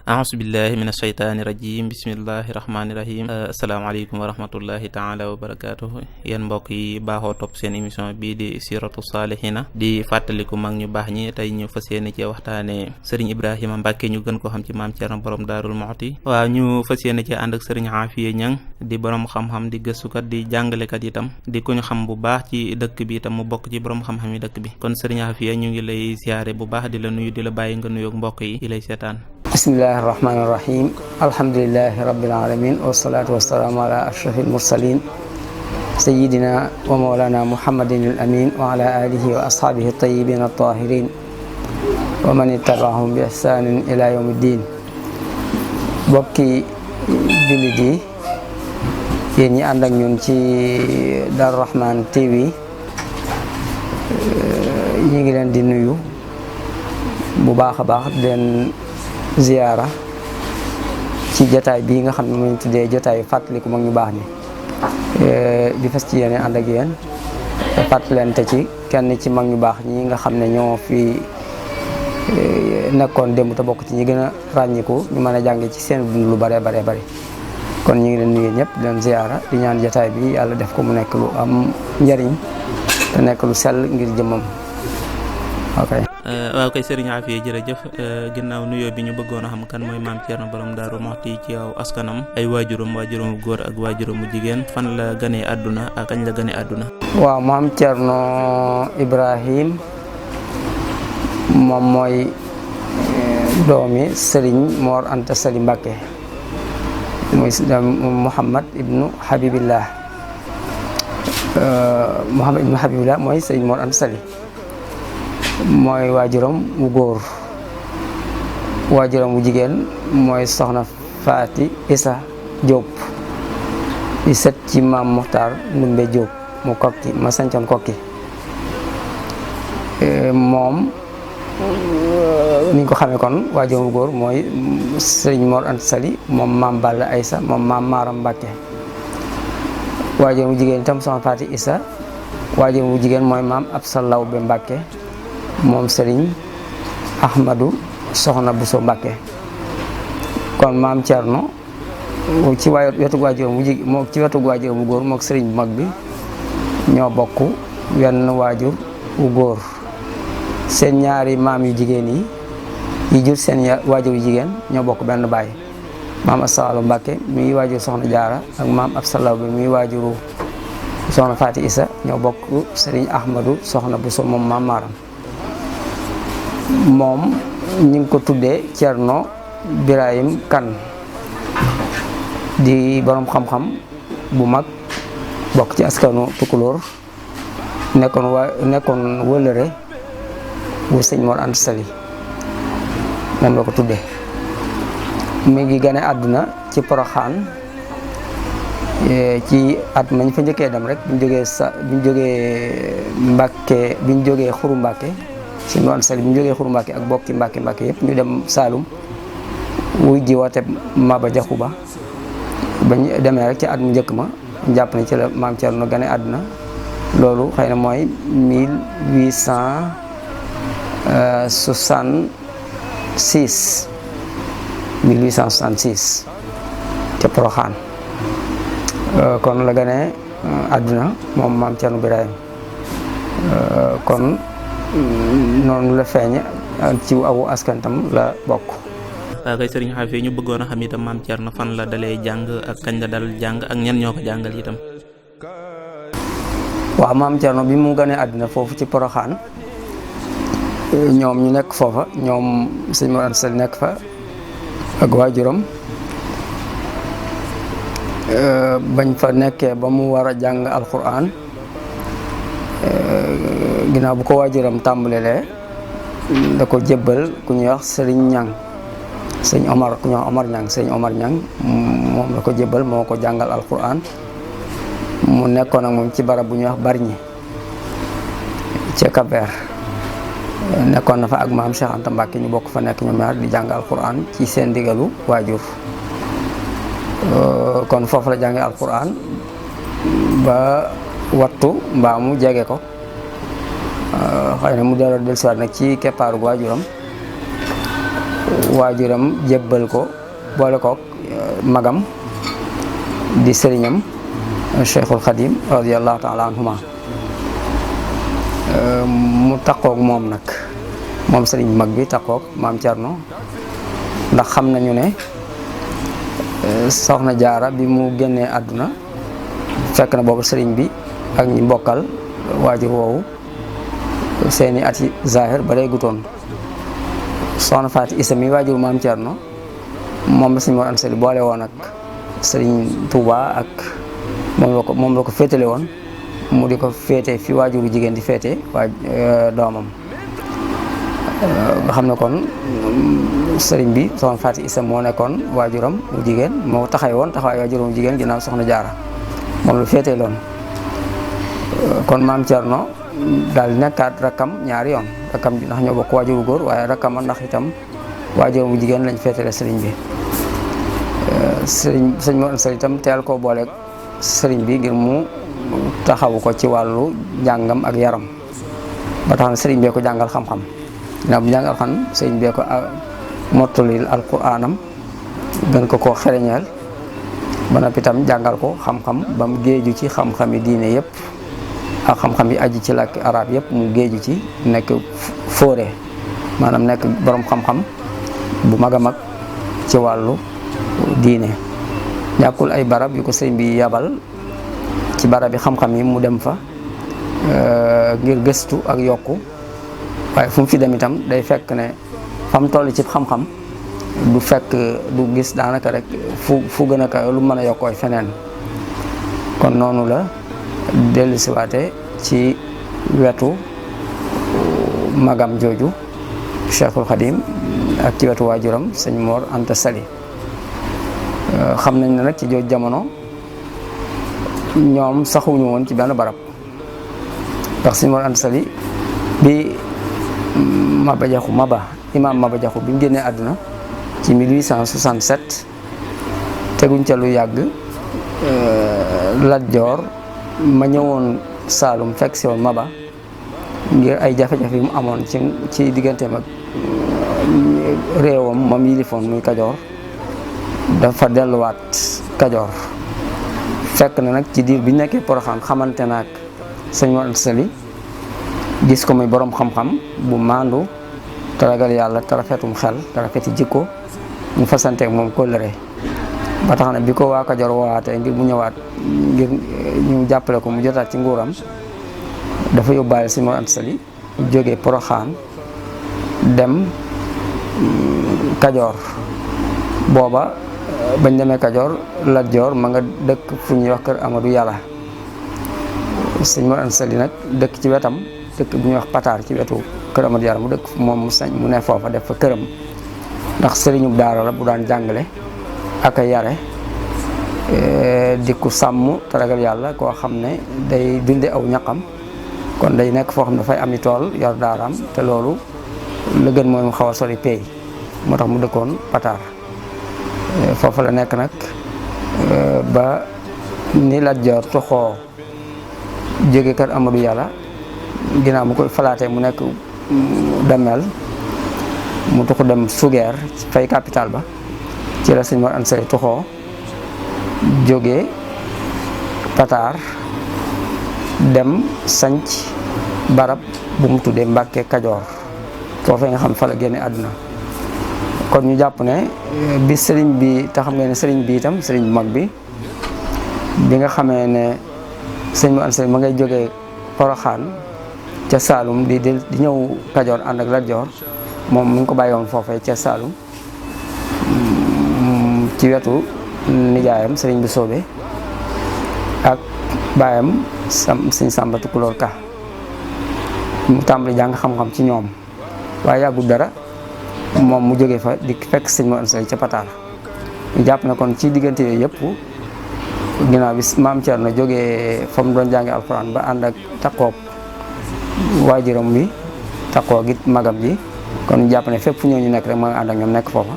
ahousubillahi min asheytaani rajim bismillahi rahmaani rahim asalaamaaleykum wa rahmatullahi taala wa barakatuh yéen mbokk yi baaxoo topp seen émission bii di siratu saalihina di fàttaliku mag ñu baax ñi tey ñu fas yéene ci waxtaane sëriñ Ibrahima Mbàkke ñu gën ko xam ci maam Cerno borom Daarul Muxti waaw ñu fas yéene ci ànd ak sëriñ Aafiya Ñang di borom xam-xam di gëstukat di jàngalekat itam di ku ñu xam bu baax ci dëkk bi itam mu bokk ci borom xam-xam yi dëkk bi kon sëriñ Aafiya ñu ngi lay siyaare bu baax di la nuyu di la bàyyi nga nuyoog mbokk yi di lay seetaan. bismillahi irrahmani irrahim alhamdulilahi rabbil alamin wasalaatu wasalaamu ala ashrafil mursalin sayidina wa mawlana muhammadin al amin wa ala alihi wa ashaabihi tayyibin at-tahirin wa man ittaba'ahum bi ihsanin ila yawmi ddin bokki jullit yi yéen ñi ànd ak ñun ci Darou Rahman TV ñi ngi leen di nuyu bu baax a baax den ziyaara ci jotaay bii nga xam ne mu tuddee jotaayu fàttaliku mag ñu baax ni di fas ci yéene ànd ak yéen fàttalante ci kenn ci mag ñu baax ñi nga xam ne ñoo fi nekkoon démb te bokk ci ñi gën a ràññiku ñu mën a jànge ci seen dund lu bare bare bare kon ñu ngi leen nuyu ñëpp di leen ziyaara di ñaan jotaay bi yàlla def ko mu nekk lu am njariñ te nekk lu sell ngir jëmmam. waaw kay sëriñ Aafiya jërëjëf ginnaaw nuyoo bi ñu bëggoon a xam kan mooy maam Cerno borom Daaru Muxti ci aw askanam ay waajuram bu góor ak waajuram bu jigéen fan la ganee àdduna ak kañ la ganee àdduna. waaw maam Cerno Ibrahim moom mooy doomi sëriñ Mor Anta Sali Mbàkke muy Muhammad ibnu Habibillah mooy sëriñ Mor Anta Sali mooy waajuram wu góor waajuram wu jigéen mooy soxna Faati Isa Jóob di sët ci maam Muxtaar Ndumbe Jóob mu kokki ma sancoon kokki moom ni ñu ko xamee kon waajuram wu góor mooy sëriñ Mor Anta Sali moom maam Balla Aysa moom maam Maaram Mbàkke waajuram wu jigéen itam soxna Faati Isa waajuram wu jigéen mooy maam Absa Lawbe Mbàkke moom sëriñ Ahmadu soxna Buso Mbàkke kon maam Cerno ci wetu waajuram wu góor mook sëriñ bu mag bi ñoo bokk wenn waajur wu góor seen ñaari maam yu jigéen yi jur seen waajur yu jigéen ñoo bokk benn baay maam Asaalu Mbàkke muy waajur soxna Jaara ak maam Absalaw bi muy waajuru soxna Faati Isa ñoo bokk sëriñ Ahmadu soxna Buso moom maam Maaram moom ñu ngi ko tuddee Cerno Birahim Kan di borom xam-xam bu mag bokk ci askanu Tukulóor nekkoon wëllëre bu sëñ Mor Anta Sali moom la ko tuddee mi ngi gane àdduna ci Poroxaan ci at mañ fa njëkkee dem rek biñ jógee Xuru Mbàkke sëñ Mor Anta Sali bi ñu jógee Xuru Mbàkke ak bokki Mbàkke yëpp ñu dem Saalum wuy ji woote Maba Jaxu Ba bañ demee rek ci at mu njëkk ma jàpp ne ci la maam Cerno gane àdduna loolu xëy na mooy 1866 ca Poroxaan kon la gane àdduna moom maam Cerno Birahim kon noonu la feeñe ci awu askantam la bokk. waaw kay sëriñ Aafiya ñu bëggoon a xam itam maam Cerno fan la dalee jàng ak kañ la dal jàng ak ñen ñoo ko jàngal itam. waaw maam Cerno bi mu ganee àddina foofu ci Poroxaan ñoom ñu nekk foofa ñoom sëñ Mor Anta Sali nekk fa ak waajuram bañ fa nekkee ba mu war a jàng alquran ginnaaw bu ko waajuram tàmbalelee da ko jébbal ku ñuy wax sëriñ Ñang sëñ Omar ku ñuy wax Omar Ñang sëñ Omar Ñang moom la ko jébbal moo ko jàngal alquran mu nekkoon ak moom ci barab bu ñuy wax Bargny ca Cap-Vert nekkoon na fa ak maam Cheikh Anta Mbacke ñu bokk fa nekk ñoom ñaar di jàng alquran ci seen digalu waajur kon foofu la jànge alquran ba wattu mbaa mu jege ko. xëy na mu delloo dellusiwaat nag ci keppaaru waajuram jébbal ko boole kook magam di sëriñam Cheikhul Khadim radiyallahu taala anhuma. mu takkook moom nag moom sëriñ mag bi takkook maam Thierno, ndax xam nañu ne soxna jaara bi mu génnee àdduna fekk na boobu sëriñ bi ak ñi mbokkal waajur woowu seeni ati zahir ba lay gutoon. soxna Faati Isa mi waajur maam Thierno moom la sëriñ Mor Anta Sali boole woon ak sëriñ Touba ak moom la ko féetale woon mu di ko féete fi waajuru jigéen di féete doomam. nga xam ne kon sëriñ bi soxna Faati Isa moo nekkoon waajuram mu jigéen moo taxay woon taxawaay waajuram mu jigéen ginnaaw soxna jaara moom la féete loon. kon maam Thierno daal di nekkaat rakkam ñaari yoon rakkam ndax ñoo bokk waajuru góor waaye rakkam ndax itam waajuram mu jigéen lañ féetale sëriñ bi. sëñ Mor Anta Sali itam teel koo booleeg sëriñ bi ngir mu taxawu ko ci wàllu njàngam ak yaram ba tax na sëriñ bee ko jàngal xam-xam. ginnaaw bu jàngal xam sëriñ bee ko mottulil alquraanam gën ko koo xereñeel ba noppi itam jàngal ko xam-xam ba mu géeju ci xam-xami diine yëpp ak xam-xam yi aju ci làkki arab yëpp mu géeju ci nekk fóore maanaam nekk borom xam-xam bu mag a mag ci wàllu diine. ñàkkul ay barab yu ko sëriñ bi yabal ci barab yi xam-xam yi mu dem fa ngir gëstu ak yokku waaye fu mu fi dem itam day fekk ne fa mu toll ci xam-xam du fekk du gis daanaka rek fu gën a kaw lu mën a yokkooy feneen. kon noonu la dellusiwaate ci wetu magam jooju Cheikhul Khadim ak ci wetu waajuram sëñ Mor Anta Sali. xam nañ ne nag ci jooju jamono ñoom saxuñu woon ci benn barab ndax sëñ Mor Anta Sali bi imaam Maba Jaxu bi mu génnee àdduna ci 1867 teguñ ca lu yàgg Lat Joor ma ñëwoon Saalum fekk si woon Maba ngir ay jafe-jafe yu mu amoon ci digganteem ak réewam moom yilifoon muy Kajoor dafa delluwaat Kajoor fekk na nag ci diir bi ñu nekkee Poroxaan xamante naag sëñ Mor Anta Sali gis ko muy boroom xam-xam bu maandu te ragal yàlla te rafetum xel te rafeti jikko mu fasanteeg moom kóllëre ba tax na bi ko waa Kajoor woowaatee ngir mu ñëwaat ngir ñu jàppale ko mu jotaat ci nguuram dafa yóbbaale sëñ Mor Anta Sali jógee Poroxaan dem Kajoor. booba bañ demee Kajoor Lat Joor ma nga dëkk fu ñuy wax kër Amadou Yàlla sëñ Mor Anta Sali nag dëkk ci wetam dëkk bu ñuy wax Pataar ci wetu kër Amadou Yàlla mu dëkk moom mu ne foofa def fa këram ndax sëriñub daara la bu daan jàngale ak a yare di ku sàmm te ragal yàlla koo xam ne day dunde aw ñaqam kon day nekk foo xam ne dafay ami tool yor daaraam te loolu la gën mooy mu xaw a sori pay moo tax mu dëkkoon Pataar. foofu la nekk nag ba ni Lat Joor toxoo jóge kër Amadou Yàlla ginnaaw mu koy falaatee mu nekk Damel mu tuxu dem Sugeer fay capital ba ci la sëñ Mor Anta Sali toxoo jóge Pataar dem sanc barab bu mu tuddee Mbàkke Kajoor foofee nga xam fa la génne àdduna. kon ñu jàpp ne bi sëriñ bi te xam nga ne sëriñ bi itam sëriñ bu mag bi nga xamee ne sëriñ Mor Anta Sali ma ngay jógee Poroxaan ca Saalum di ñëw Kajoor ànd ak Lat Joor moom mu ngi ko bàyyi woon foofee ca Saalum ci wetu nijaayam sëriñ bi soobe ak baayam sëriñ Sàmba Tukulóor Ka mu tàmbali jàng xam-xam ci ñoom waaye yàggul dara moom mu jógee fa di fekk sëñ Mor Anta Sali ca Pataar ñu jàpp ne kon ci diggante yooyu yëpp ginnaaw bi maam Thierno jógee fa mu doon jànge alxuraan ba ànd ak takkoog waajuram bi takkoog it magam ji kon ñu jàpp ne fépp fu ñoo ñu nekk rek ma nga ànd ak ñoom nekk foofa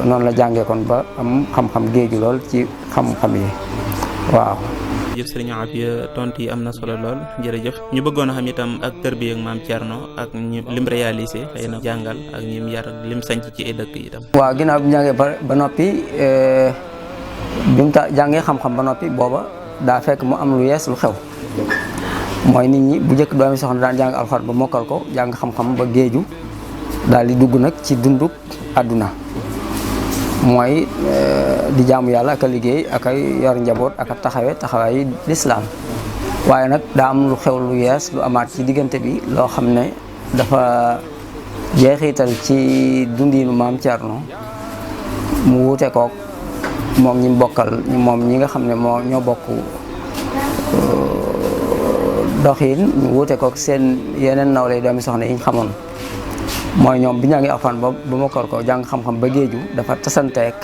noonu la jàngee kon ba am xam-xam géeju lool ci xam-xam yi waaw. jërëjëf sëriñ Afia tontu yi am na solo lool jërëjëf ñu bëggoon a xam itam ak tërbiya ak maam Thierno ak lim réalisé xëy na jàngal ak ñim yar ak lim sanc ci ay dëkk itam. waaw ginnaaw bi ñu jàngee ba noppi bi mu jàngee xam-xam ba noppi booba daa fekk mu am lu yees lu xew mooy nit ñi bu njëkk doomi soxna daan jàng alxuraan ba mokkal ko jàng xam-xam ba géeju daal di dugg nag ci dunduk àdduna mooy di jaamu yàlla ak a liggéey ak a yor njaboot ak a taxawaayu lislaam waaye nag daa am lu xew lu yees lu amaat ci diggante bi loo xam ne dafa jeexital ci dundiinu maam Thierno mu wuute kook moom ñi bokkal moom ñi nga xam ne ñoo bokk doxin ñu wuute kook seen yeneen nawlay doomi soxna yi ñu xamoon mooy ñoom bi ñaa ngi alxuraan ba mokkal ko jàng xam-xam ba géeju dafa tasanteek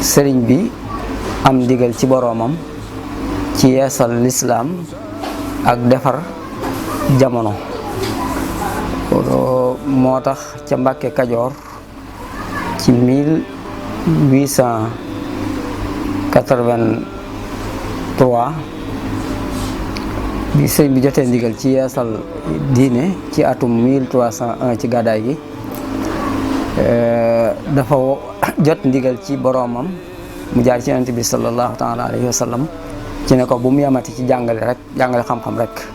sëriñ bi am ndigal ci boroomam ci yeesal lislaam ak defar jamono moo tax ca Mbàkke Kajoor ci 1883 bi sëriñ bi jotee ndigal ci yeesal diine ci atum 1301 ci gàddaay gi dafa jot ndigal ci boroomam mu jaar ci yonent bi sallallahu taala alayhi wa sallam ci ne ko bu mu yamati ci jàngale xam-xam rek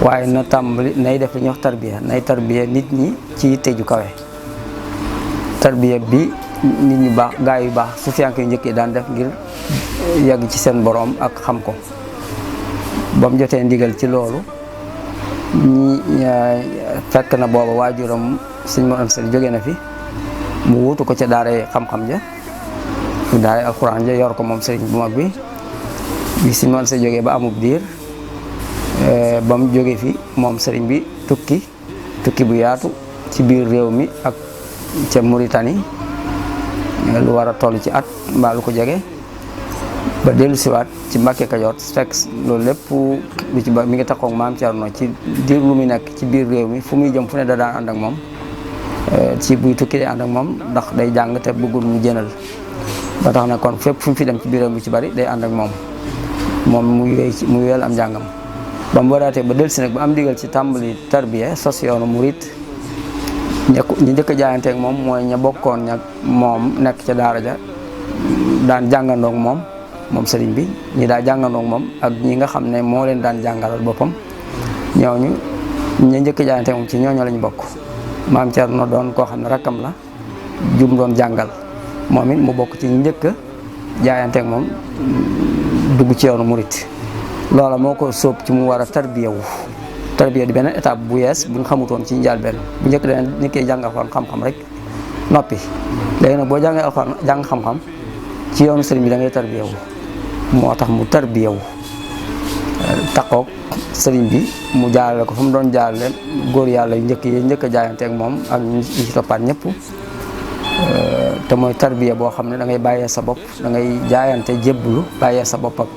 waaye na tàmbali nay def li ñuy wax tarbiya nay tarbiya nit ñi ci yitte ju kawe tarbiya bi nit ñu baax gaa yu baax su fiyank yu njëkk yi daan def ngir yàgg ci seen boroom ak xam ko ba mu jotee ndigal ci loolu fekk na booba waajuram sëñ Mor Anta Sali jóge na fi mu wuutu ko ca daara xam-xam ja daara alxuraan ja yor ko moom sëriñ bu mag bi sëñ Mor Anta Sali jógee ba amub diir ba mu jóge fi moom sëriñ bi tukki bu yaatu ci biir réew mi ak ca Mauritanie lu war a toll ci at mbaa lu ko jege ba dellu siwaat ci Mbàkke Kajoor fekk loolu lépp lu ci ba mi ngi taxaw maam Thierno ci diir lu muy nekk ci biir réew mi fu muy jëm fu ne da daan ànd ak moom ci buy tukki day ànd ak moom ndax day jàng te bëggul mu jënal ba tax na kon fépp fu mu fi dem ci biir réew mi ci bari day ànd ak moom mu wéyal am njàngam ba mu waraatee ba dellu si nag ba am digal ci tàmbali tarbiya sos yoonu murit ñi njëkk a jaayanteeg moom mooy ña bokkoon ñag moom nekk ca daara ja daan jàngandoog moom sëriñ bi ñi daa jàngandoog moom ak ñi nga xam ne moo leen daan jàngalal boppam ñooñu ña njëkk a jaayanteeg moom ci ñooñu lañu bokk maam Thierno doon koo xam ne rakkam la jum doon jàngal moom it mu bokk ci ñi njëkk a jaayanteeg moom dugg ci yoonu murit loola moo ko sóob ci mu war a tarbiya di beneen étape bu yees buñ xamutoon ci njëlbéen bu njëkk dana ni koy jàng alxuraan xam-xam rek noppi léegi nag boo jàngee alxuraan jàng xam-xam ci yoonu sëriñ bi da ngay tarbiya moo tax mu tarbiya taqoog sëriñ bi mu jaarale ko fa mu doon jaarale góor yàlla yu njëkk a jaayanteeg moom ak ñi ci toppaat ñëpp te mooy tarbiya boo xam ne da ngay bàyyee sa bopp da ngay jaayante jébbulu bàyyee sa bopp ak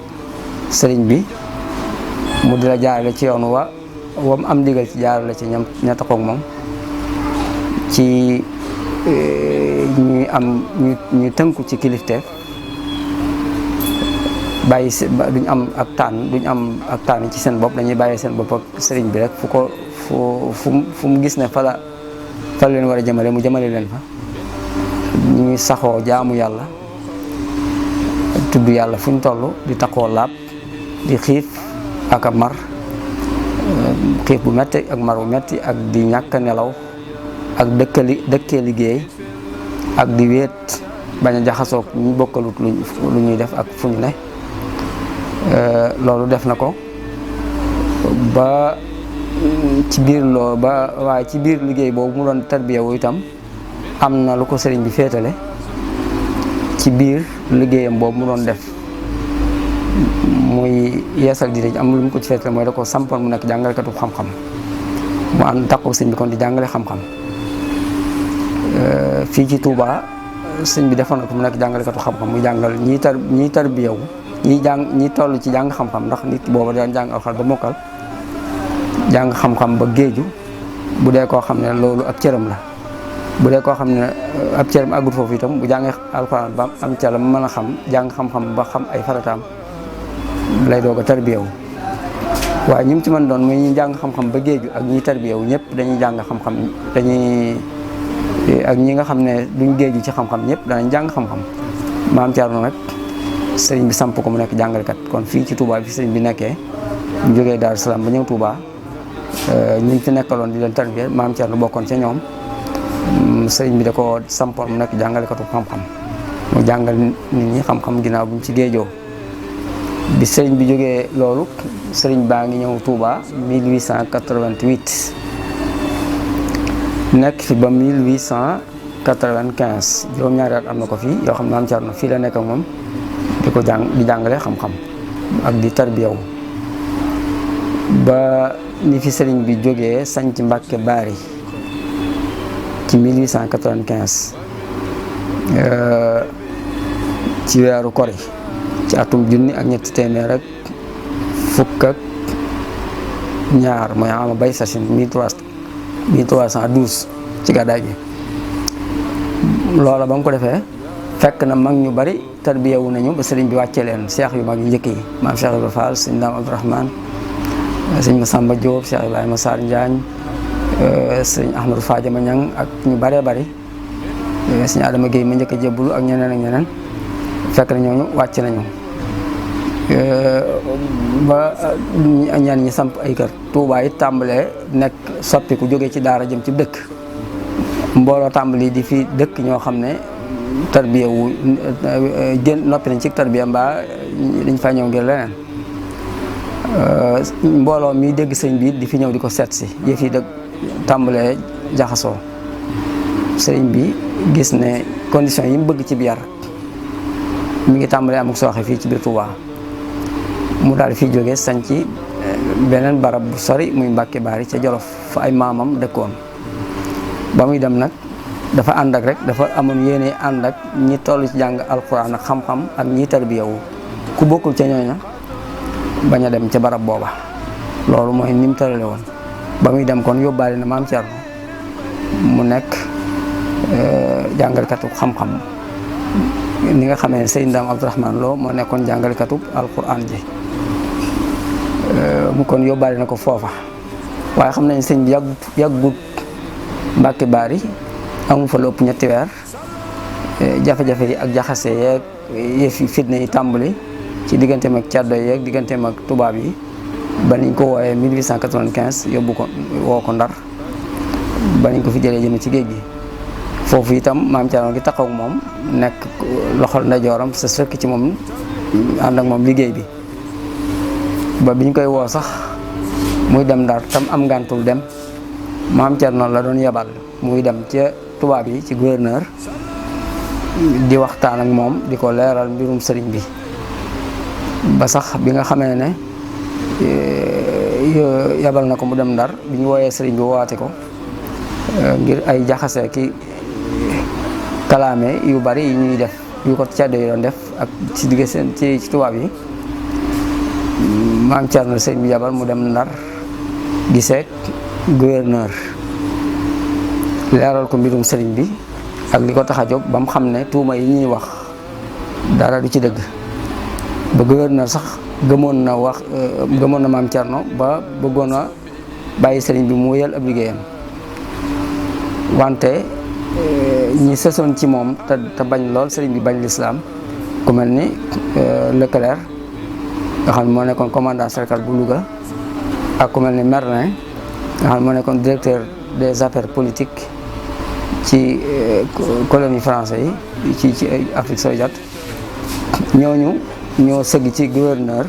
sëriñ bi mu di la jaarale ci yoon wam am digal ci jaarale ci ña taxoog moom ci ñu tënku ci kilifteef duñ am ak tànn ci seen bopp dañuy bàyyee seen bopp ak sëriñ bi rek fu mu gis ne fa leen war a jëmale mu jëmale leen fa ñuy saxoo jaamu yàlla tudd yàlla fu ñu toll di taxoo laab di xiif ak a mar xiif bu metti ak mar bu metti ak di ñàkk nelaw ak dëkkee liggéey ak di wéet bañ a jaxasoog ñu bokkalut lu ñuy def ak fu ñu ne loolu def na ko ba ci biir loolu waaye ci biir liggéey boobu mu doon tarbiya wu itam am na lu ko sëriñ bi féetale ci biir liggéeyam boobu mu doon def muy yeesal diine ji am lu mu ko ci féetale mooy da ko sampoon mu nekk jàngalekatu xam-xam mu am takku sëñ bi kon di jàngale xam-xam fii ci Touba sëñ bi defoon na ko mu nekk jàngalekatu xam-xam muy jàngal ñiy tarbiyawu ñi toll ci jàng xam-xam ndax nit booba daan jàng alxuraan ba mokkal jàng xam-xam ba géeju bu dee koo xam ne loolu ak cëram la bu dee koo xam ne ab cëram àggut foofu itam bu jàngee alxuraan ba am ca la mën a xam jàng xam-xam ba xam ay farataam lay doog a tarbiyawu. waaye ñi mu ci mën doon muy ñi jàng xam-xam ba géeju ak ñi tarbiyawu ñëpp dañuy jàng xam-xam ak ñi nga xam ne duñ géeju ci xam-xam ñëpp danañ jàng xam-xam. Maam Thierno nag sëriñ bi samp ko mu nekk jàngalekat kon fii ci Touba bi sëriñ bi nekkee ñu jógee Daaru Salaam ba ñëw Touba ñu fi nekkaloon di leen tarbiya Maam Thierno bokkoon ca ñoom. Sëriñ bi da ko sampoon mu nekk jàngalekatu xam-xam mu jàngal nit ñi xam-xam ginnaaw bu ñu ci géejoo. bi sëriñ bi jógee loolu sëriñ baa ngi ñëw Touba 1888 nekk fi ba 1895 juróom-ñaari at am na ko fii yoo xam ne Maam Thierno fii la nekk ak moom di ko jàngale xam-xam ak di tarbiyawu ba ni fi sëriñ bi jógee sanc Mbàkke Baari ci 1895 ci weeru kori ci atum junni ak ñetti téeméer ak fukk ak ñaar mooy ama bay sasin 1312 ci gàddaay gi. loola ba mu ko defee fekk na mag ñu bari tarbiyawu nañu ba sëriñ bi wàccee leen seex yu mag yu njëkk yi maam Cheikh Ibrahima Fall sëñ Daam Abdourahmane sëñ Masamba Diop Cheikh Ibrahima Sarr Njaañ sëñ Ahmadou Fadiama Ñang ak ñu baree bari sëñ Adama Guèye ma njëkk a jébbulu ak ñeneen ak ñeneen fekk na ñooñu wàcc nañu ba ñenn ñi samp ay kër. Touba it tàmbalee nekk soppiku jógee ci daara jëm ci dëkk mbooloo tàmbali di fi dëkk ñoo xam ne tarbiya wu noppi nañ ci tarbiya mbaa dañ fa ñëw ngir leneen. Mbooloo mi dégg sëñ bi di fi ñëw di ko seet si yëf yi dëgg tàmbalee jaxasoo sëriñ bi gis ne condition yi mu bëgg ci biir mi ngi tàmbalee amuk sooxe fii ci biir Touba mu daal fii jógee sañ ci beneen barab bu sori muy Mbàkke Baari ca Jolof fa ay maamam dëkkoon. ba muy dem nag dafa ànd ak rek dafa amoon yéene ànd ak ñi toll ci jàng alxuraan ak xam-xam ak ñi tarbiyawu ku bokkul ca ñooña bañ a dem ca barab booba. loolu mooy ni mu tërale woon ba muy dem kon yóbbaale na Maam Thierno mu nekk jàngalkatu xam-xam ni nga xamee ne sëñ Daam Abdourahmane Lo moo nekkoon jàngalkatu alxuraan ji mu kon yóbbaale na ko foofa. waaye xam nañ sëñ bi yàggut Mbàkke Baari amul fa lu ëpp ñetti weer jafe-jafe yi ak jaxase yeeg yëfi fitna yi tàmbali ci digganteem ak càddo yeeg digganteem ak tubaab yi ba niñ ko wooyee 1895 yóbbu ko woo ko Ndar ba niñ ko fi jëlee jëme ci géej gi. foofu itam Maam Thierno ngi taxaw moom nekk loxol ndeyjooram sa sëkk ci moom ànd ak moom liggéey bi ba biñ koy woo sax muy dem Ndar tam am ngàntul dem Maam Thierno la doon yebal muy dem ca tubaab yi ci gouverneur di waxtaan ak moom di ko leeral mbirum sëriñ bi ba sax bi nga xamee ne yebal na ko mu dem Ndar bi ñu wooyee sëriñ bi woowaate ko ngir ay jaxase ki kalaame yu bari yi ñuy def yu ko caddo yi doon def ak ci digg seen ci tubaab yi Maam Thierno sëriñ bi yebal mu dem Ndar gisee gouverneur leeral ko mbirum sëriñ bi ak li ko tax a jóg ba mu xam ne tuuma yi ñuy wax dara du ci dëgg ba gouverneur sax gëmoon na Maam Thierno ba bëggoon a bàyyi sëriñ bi mu wéyal ab liggéeyam wante ñi sësoon ci moom te bañ lool sëriñ bi bañ lislaam ku mel ni Leclerc nga xam ne moo nekkoon commandant cercle bu Louga ak ku mel ni Merlin nga xam ne moo nekkoon directeur des affaires politiques ci colonie français yi ci Afrique soviétique ñooñu ñoo sëgg ci gouverneur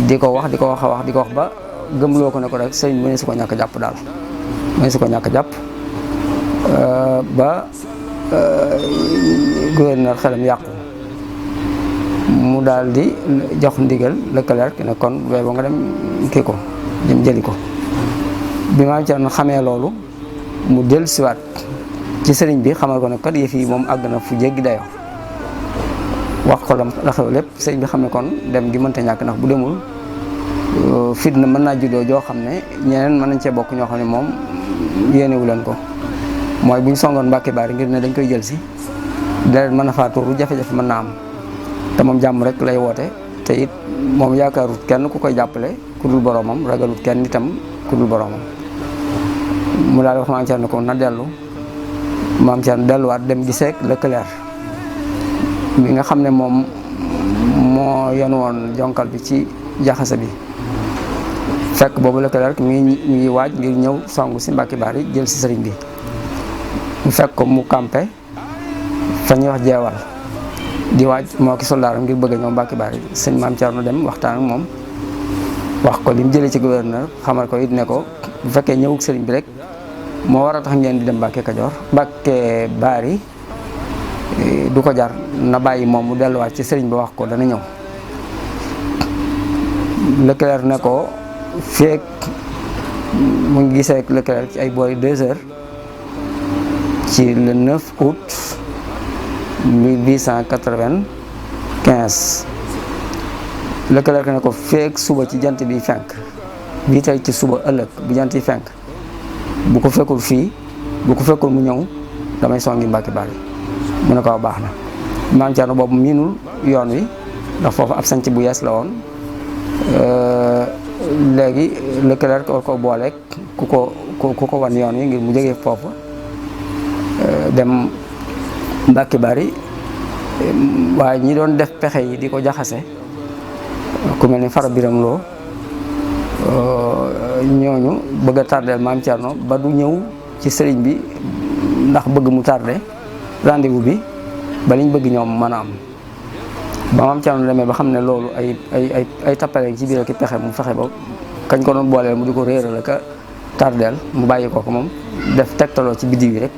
di ko wax ba gëmloo ko ne ko rek sëriñ mu ne su ko ñàkk jàpp daal mu ne su ko ñàkk jàpp ba gouverneur xelam yàqu mu daal di jox ndigal Leclerc ne kon boo nga dem kii ko dem jëli ko. bi Maam Thierno xamee loolu mu dellu siwaat ci sëriñ bi xamal ko ne kat yëf yi moom àgg na fu jéggi dayoo wax ko la xew lépp sëriñ bi xam ne kon dem gi mënta ñàkk ndax bu demul fitna mën naa juddoo joo xam ne ñeneen mën nañ cee bokk ñoo xam ne moom yéenewu leen ko mooy bu ñu songoon Mbàkke Bari ngir ne dañ koy jël si deret mën na faa tuuru, jafe-jafe mën naa am te moom jàmm rek lay woote te it moom yaakaarut kenn ku koy jàppale ku dul boroomam, ragalut kenn itam ku dul boroomam. mu daal di wax Maam Cerno ko na dellu. Maam Cerno delluwaat dem giseek Leclerc mi nga xam ne moom moo yan woon jonkal bi ci jaxase bi. fekk boobu Leclerc mi ngi waaj ngir ñëw songu si Mbàkke Bari jël si sëriñ bi. mu fekk ko mu campé fa ñuy wax jeewal di waaj moo ki soldaaram ngir bëgg a ñëw Mbàkke Bari. sëñ Maam Cerno dem waxtaan ak moom wax ko li mu jëlee ci gouverneur, xamal ko it ne ko bu fekkee ñëwug sëriñ bi rek moo war a tax ngeen di dem Mbàkke Kajoor, Mbàkke Bari du ko jar, na bàyyi moom mu delluwaat ci sëriñ bi wax ko dana ñëw. Leclerc ne ko feek mu ngi gisee ak Leclerc ci ay boori 2 heures ci le 9 août 1895. Leclerc ne ko feek suba ci jant bi fenk, bii tey ci suba ëllëg bu jant yi fenk, bu ko fekkul fii, bu ko fekkul mu ñëw damay songi Mbàkke Bari. mu ne ko baax na. Maam Cerno boobu miinul yoon wi ndax foofu ab sanc bu yees la woon. léegi Leclerc ko booleeg ku ko wan yoon wi ngir mu jógee foofu dem Mbàkke Bari. waaye ñi doon def pexe yi di ko jaxase ku mel ni Fara Biram Lo ñooñu bëgg a tardeel Maam Cerno ba du ñëw ci sëriñ bi ndax bëgg mu tardé rendez-vous bi ba liñ bëgg ñoom mën a am. ba Maam Cerno demee ba xam ne loolu ay tappale ci biir ak pexe, mu fexe ba kañ ko doon booleel mu di ko réeral ak tardeel, mu bàyyi ko moom def tegtaloo ci biddiw yi rek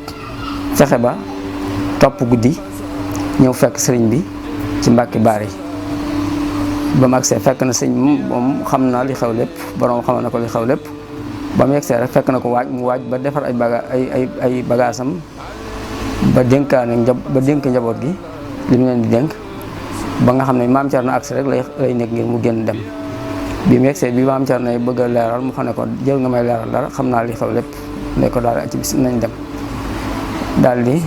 fexe ba topp guddi ñëw fekk sëriñ bi ci Mbàkke Bari. ba mu agsee fekk na sëñ moom xam na li xew lépp, borom xamal na ko li xew lépp. ba mu yegsee rek fekk na ko mu waaj ba defar ay bagaasam ba dénk njaboot gi li mu leen di dénk, ba nga xam ne Maam Cerno agsi rek lay nekk ngir mu génn dem. bi mu yegsee bi Maam Cerno bëgg a leeral mu xam ne ko jël nga may leeral dara, xam naa li xew lépp, ne ko daal ci bis nañ dem. daal di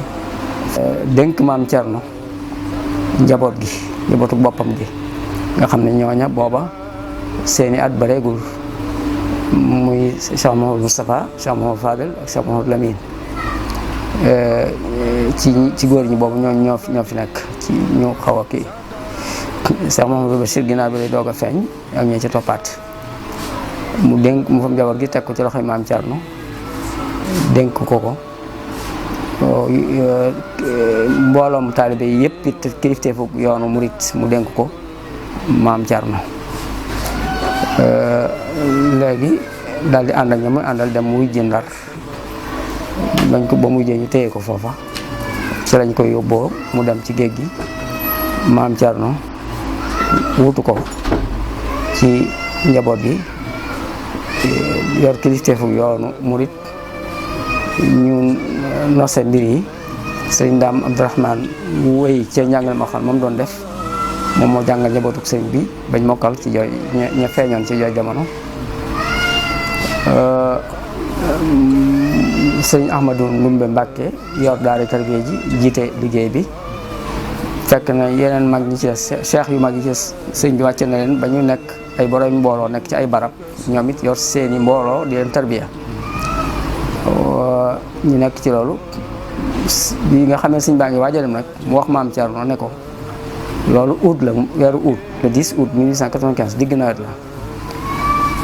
dénk Maam Cerno njaboot gi, njabootu boppam gi nga xam ne ñooña booba seeni at bareegul, muy Cheikh Mouhamadou Moustapha, Cheikh Mouhamadou Fadel ak Cheikh Mouhamadou Lamine. ci góor ñi boobu ñoo fi nekk ci ñu xaw a kii. Cheikh Mouhamadou Bachir ginnaaw bi lay doog a feeñ ak ñi ci toppaat. mu fam njaboot gi teg ko ci loxoy Maam Cerno, dénk ko mbooloom taalibe yi yëpp it kilifteefu yoonu murit mu dénk ko Maam Cerno. léegi daal di ànd ak ña muy àndal dem muy ji Ndar. bañ ko ba muy jee ñu téye ko foofa ci lañ koy yóbboo mu dem ci géej gi. Maam Cerno wutu ko ci njaboot gi yor kilifteefu yoonu murit, ñu nose mbir yi. Sëriñ Daam Abdourahmane mu wéy ca njàngale ma xam moom doon def, moom moo jàngal njabootuk sëriñ bi bañ mokkal ci jooy ña feeñoon ci jooy jamono. Sëriñ Ahmadou Ndumbe Mbàkke yor daara tarbiya ji jiite liggéey bi. fekk na yeneen mag ñi ci cheikh yu mag yi ci sëriñ bi wàcce na leen ba ñu nekk ay borom mbooloo nekk ci ay barab, ñoom it yor seeni mbooloo di leen tarbiya. ñu nekk ci loolu bi nga xam ne sëñ baa ngi waaj a dem nag mu wax Maam Cerno ne ko loolu août la, weeru août, le 10 août 1895 digg nawet la.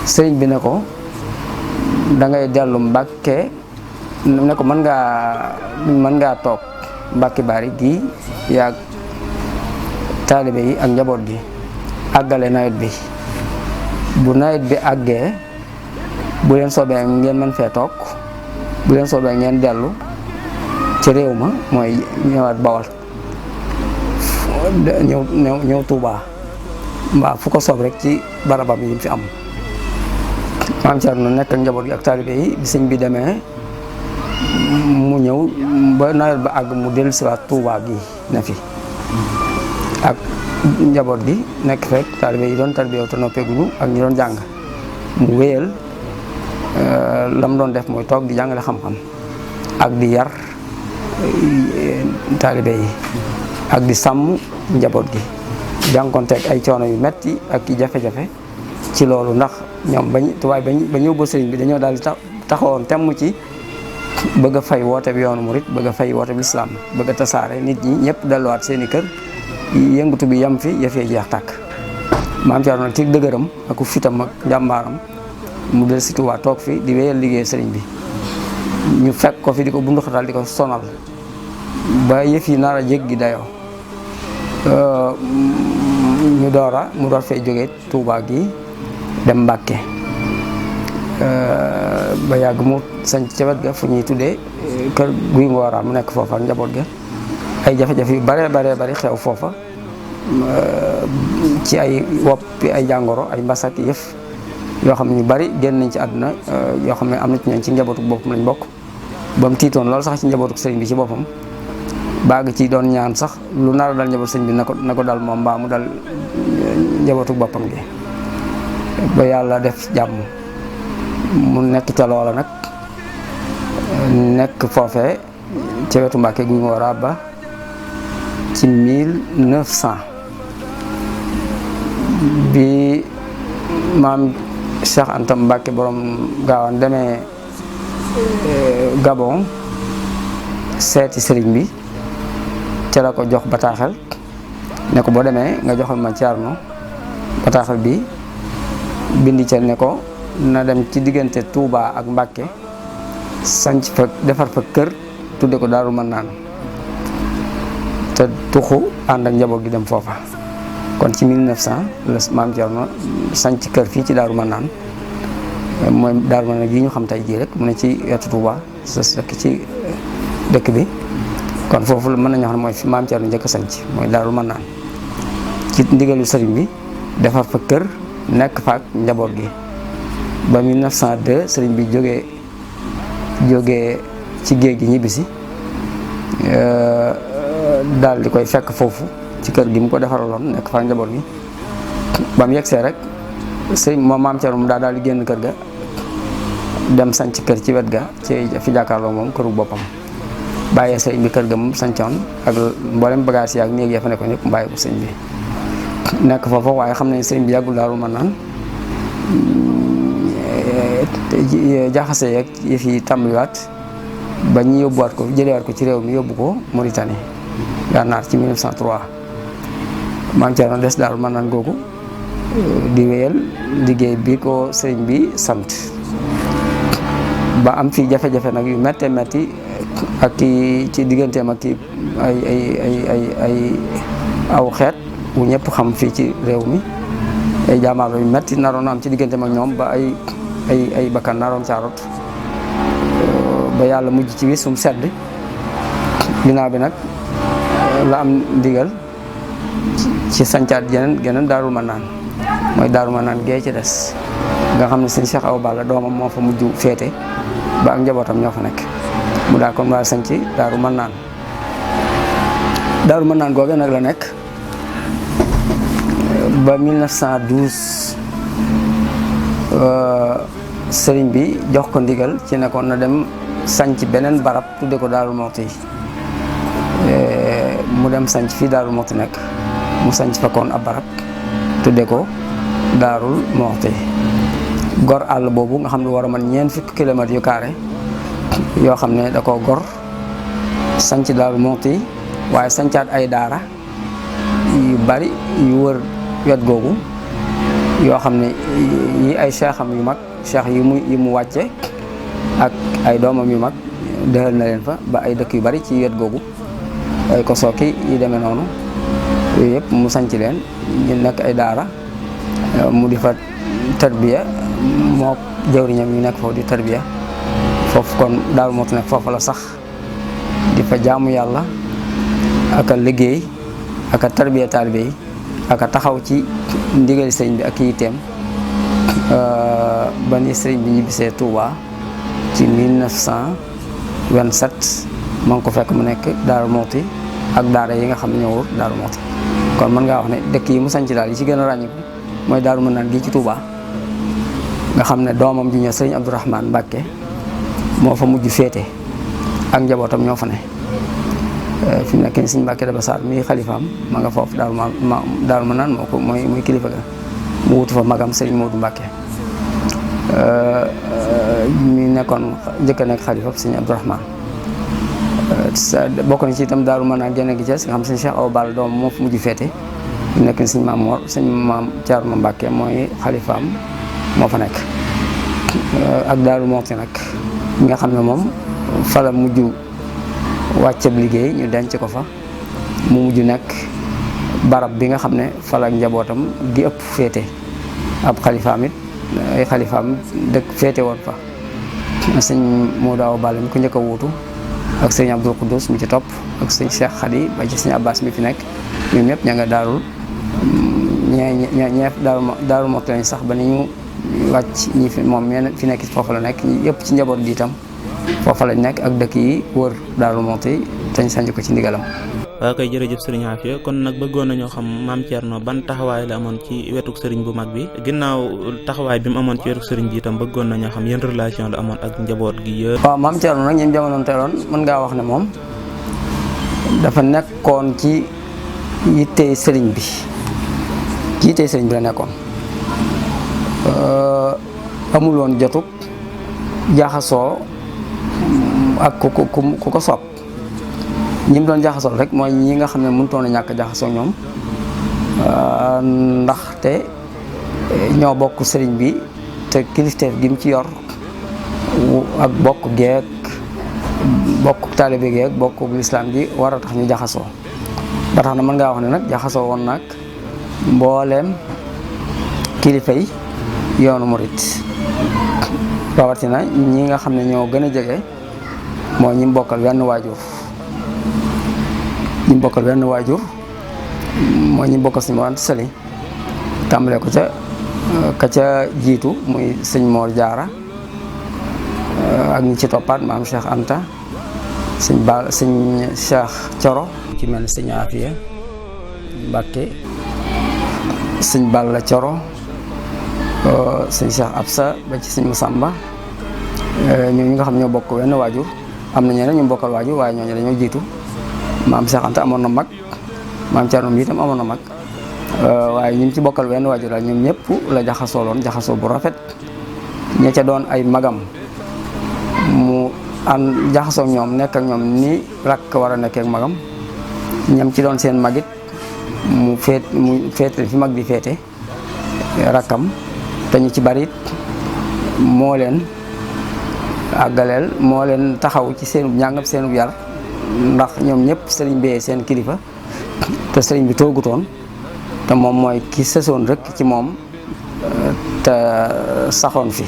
sëriñ bi ne ko da ngay dellu Mbàkke, ne ko mën ngaa toog Mbàkke Bari gi yaag taalibe yi ak njaboot gi àggale nawet bi. bu nawet bi àggee bu leen soobee ngeen mën fee toog, bu leen soobee ngeen dellu ci réew ma, mooy ñëwaat Bawol, ñëw Tuubaa mbaa fu ko soob rek ci barabam yi fi am. Maam Cerno nekk ak njaboot gi ak taalibe yi bi sëñ bi demee mu ñëw ba nawet ba àgg mu dellusiwaat Tuubaa gi ne fi ak njaboot gi nekk fekk taalibe yi doon tarbiya te noppeeguñu ak ñi doon jàng. mu wéyal lam doon def mooy toog di jàngale xam-xam ak di yar taalibe yi ak di sàmm njaboot gi jànkonteeg ay coono yu metti ak i jafe-jafe ci loolu, ndax ñoom tubaab ba ñëw ba sëriñ bi dañoo daal di taxawoon temm ci bëgg a fay woote bi yoonu murit, bëgg a fay woote bi lislaam, bëgg a tasaare nit ñi ñëpp delluwaat seeni kër, yëngatu bi yam fi yëfee jeex tàkk. Maam Cerno nag ci dëgëram ak fitam ak njàmbaaram mu del si Tuubaa toog fi di wéyal liggéey sëriñ bi. ñu fekk ko fi di ko bunduxatal di ko sonal ba yëf yi nar a jéggi dayoo, mu door fee jógee Tuubaa gi dem Mbàkke, ba yàgg mu sañ ca wet ga fu ñuy tuddee kër Guy Ngora mu nekk foofa ak njaboot ga. Ay jafe-jafe yu bare xew foofa ci ay woppi ay jàngoro ay mbas ak yëf yoo xam ne ñu bari génn nañ ci àdduna, yoo xam ne am na ci ñooñ ci njabootu boppam lañ bokk. ba mu tiitoon loolu sax ci njabootu sëriñ bi ci boppam, baag ci doon ñaan sax lu nar a dal njabootu sëriñ bi na ko dal moom mbaa mu dal njabootu boppam gi. ba yàlla def jàmm mu nekk ca loola nag, nekk foofee ca wetu Mbàkke Guy Ngora ba ci 1900 bi maam Cheikh Anta Mbàkke borom Gaawaan demee Gabon seeti sëriñ bi, ca la ko jox bataaxel ne ko boo demee nga joxal ma Cerno bataaxel bi bindi ca ne ko na dem ci diggante Touba ak Mbàkke sanc fa defar fa kër tudde ko Daaru Mannaan te tuxu ànd ak njaboot gi dem foofa. kon ci 1900 la maam Cerno sanc kër fii ci Daaru Mannaan, mooy Daaru Mannaan yi ñu xam tey jii rek mu ne ci wetu Touba sa dëkk ci dëkk bi. kon foofu la mën nañoo xam ne mooy fi maam Cerno njëkk a sanc mooy Daaru Mannaan ci ndigalu sëriñ bi defar fa kër nekk fa ak njaboot gi ba 1902 sëriñ bi jógee ci géej gi ñibbisi, daal di koy fekk foofu ci kër gi mu ko defaraloon nekk fa ak njaboot gi. ba mu yegsee rek sëriñ moom maam Cerno mu daal di génn kër ga dem sanc kër ci wet ga ci fi jàkkaarloo moom këru boppam, bàyyee sëriñ bi kër ga mu sancoon ak mboolem bagage yi ak néeg ya fa nekkoon yëpp mu bàyyi ko sëriñ bi nekk foofa. waaye xam nañ sëriñ bi yàggul Daaru Mannaan, jaxase yeeg yëf yi tàmbaliwaat ba ñu yóbbuwaat ko jëlewaat ko ci réew mi yóbbu ko Mauritanie gànnaar ci 1903. maam Cerno des Daaru Mannaan googu di wéyal liggéey bi ko sëriñ bi sant ba am fi jafe-jafe nag yu méttee métti ak ci digganteem ak ay aw xeet bu ñëpp xam fii ci réew mi, ay jaamaarlo yu métti naroon am ci digganteem ak ñoom ba ay bakkan naroon caarot, ba yàlla mujj ci wisum sedd. ginnaaw bi nag la am ndigal ci sancaat geneen Daaru Mannaan, mooy Daaru Mannaan gee ci des nga xam ne sëñ Cheikh Awa Balla doomam moo fa mujj féete ba ak njabootam ñoo fa nekk. mu daal kon waa sanc Daaru Mannaan. Daaru Mannaan googe nag la nekk ba 1912 sëriñ bi jox ko ndigal ci nekkoon na dem sanc beneen barab tudde ko Daaru Muxti. mu dem sanc fii Daaru Muxti nekk, mu sanc fa koon ab barab tudde ko Daarul Muxti. gor àll boobu nga xam ne war a mën ñeent fukki kilomètres yu carré yoo xam ne da ko gor sanc Daaru Muxti, waaye sancaat ay daara yu bari yu wër wet googu yoo xam ne yi ay seexam yu mag seex yi mu wàcce ak ay doomam yu mag dëxal na leen fa ba ay dëkk yu bari ci wet googu, ay kosooki yi demee noonu yooyu yëpp mu sanc leen ñu nekk ay daara, mu di fa tarbiya moo jawriñam ñu nekk foofu di tarbiya foofu. kon Daaru Muxti nekk foofu la sax di fa jaamu yàlla ak a liggéey ak a tarbiya taalibe yi ak a taxaw ci ndigali sëriñ bi ak yitteem ba ni sëriñ bi ñibbisee Touba ci 1927 ma ngi ko fekk mu nekk Daaru Muxti ak daara yi nga xam ne ñoo wër Daaru Muxti. kon mën ngaa wax ne dëkk yi mu sanc daal yi ci gën a ràññiku mooy Daaru Mannaan gi ci Touba nga xam ne doomam ji ñëw sëriñ Abdourahmane Mbàkke moo fa mujj féete ak njabootam ñoo fa ne. fi mu nekk nii sëñ Mbàkke Daba Sarr mii xalifaam ma nga foofu Daaru Manaan moo ko mooy kilifa ga mu wutu fa magam Serigne Modou Mbàkke mi nekkoon njëkk a nekk xalifa sëñ Abdourahmane. bokk na ci itam Daaru Manaan génn gi Cees nga xam sëñ Cheikh Awa Balla doom moo fa mujj féete mu nekk ni sëñ Maam Mor sëñ Maam Thierno Mbàkke mooy xalifaam moo fa nekk. ak Daaru Muxti nag nga xam ne moom fa la mujj wàcceb liggéey ñu denc ko fa mu mujj nekk barab bi nga xam ne fa la njabootam gi ëpp féete ab xalifaam it ay xalifaam dëkk féete woon fa. sëñ Modou Awa Balla mi ko njëkk a wuutu ak sëñ Abdoul Koudous mi ci topp ak sëñ Cheikh Khady ba ci sëñ Abbas mi fi nekk ñoom ñëpp ña nga daarul ñee daaru Muxti lañ sax ba ni ñu wàcc ñi fi moom fi nekk foofu la nekk ñi yëpp ci njaboot gi itam foofa lañ nekk ak dëkk yi wër Daaru Muxti tañ sanj ko ci ndigalam. waaw kay jërëjëf sëriñ Afia kon nag bëggoon nañoo xam maam Thierno ban taxawaay la amoon ci wetuk sëriñ bu mag bi ginnaaw taxawaay bi mu amoon ci wetuk sëriñ bi itam bëggoon nañoo xam yan relation la amoon ak njaboot gi yëpp. waaw maam Thierno nag ñi jamonoon teeloon mën ngaa wax ne moom dafa nekkoon ci yittey sëriñ bi la nekkoon amul woon jotug jaxasoo ak ku ko soob ñi mu doon jaxasoo rek mooy ñi nga xam ne mënutoon a ñàkk jaxasoo ñoom ndaxte ñoo bokk sëriñ bi te kilifteef gi mu ci yor ak bokk geek bokk taalibe geek bokk lislaam gi war a tax ñu jaxasoo ba tax na mën ngaa wax ne nag jaxasoo woon nag mbooleem kilifa yi yoonu murit rawatina ñi nga xam ne ñoo gën a jege mooy ñi bokkal wenn waajur mooy ñi bokkal sëñ Mor Anta Sali tàmbale ko ka ca jiitu muy sëñ Mor Jaara ak ñi ci toppaat maam Cheikh Anta sëñ Cheikh Coro ci mel ni sëñ Afia Mbàkke sëñ Balla Coro sëñ Cheikh Absa ba ci sëñ Masamba ñooñu nga xam ñoo bokk wenn waajur am na ñeneen ñu bokkal waajur waaye ñooñu dañoo jiitu maam Cheikh Anta amoon na mag maam Thierno mi itam amoon na mag waaye ñi ci bokkal wenn waajur daal ñoom ñëpp la jaxasooloon jaxasoo bu rafet ña ca doon ay magam mu ànd jaxasoo ñoom nekk ak ñoom ni rakk war a nekkee ak magam ñam ci doon seen magit mu féete fi mag di féete rakkam te ñu ci bari moo leen àggaleel moo leen taxaw ci seenub njàngam seenub yar ndax ñoom ñëpp sëriñ bi seen kilifa te sëriñ bi toogutoon te moom mooy ki sësoon rek ci moom te saxoon fi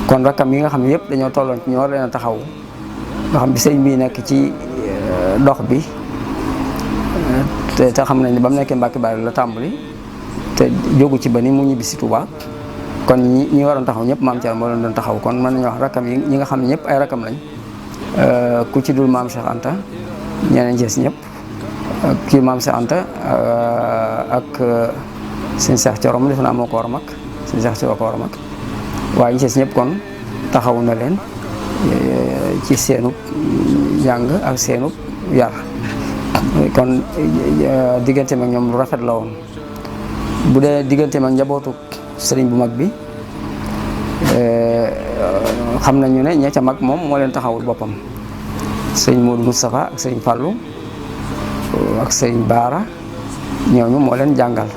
kon rakkam yi nga xam ne yëpp dañoo tolloon ci ñu war leen a taxaw nga xam bi sëriñ bi nekk ci dox bi te xam nañ ne ba mu nekkee Mbàkke Bari la tàmbali te jógu ci ba ni mu ñibbisi Tuubaa kon ñi waroon taxaw ñëpp maam Thierno moo leen doon taxaw kon mën nañu wax rakkam yi ñi nga xam ne ñëpp ay rakkam lañ ku ci dul maam Cheikh Anta ñeneen jees ñëpp kii maam Cheikh Anta ak sëñ Cheikh Coro mu defe naa moo ko war a mag sëñ Cheikh Coro ko war a mag waaye ñi jees ñëpp kon taxawu na leen ci seenub jàng ak seenub yar kon digganteem ak ñoom lu rafet la woon bu dee digganteem ak njabootu sëriñ bu mag bi xam nañu ne ña ca mag moom moo leen taxawul boppam sëriñ Modou Moustapha ak sëriñ Fallou ak sëriñ Baara ñooñu moo leen jàngal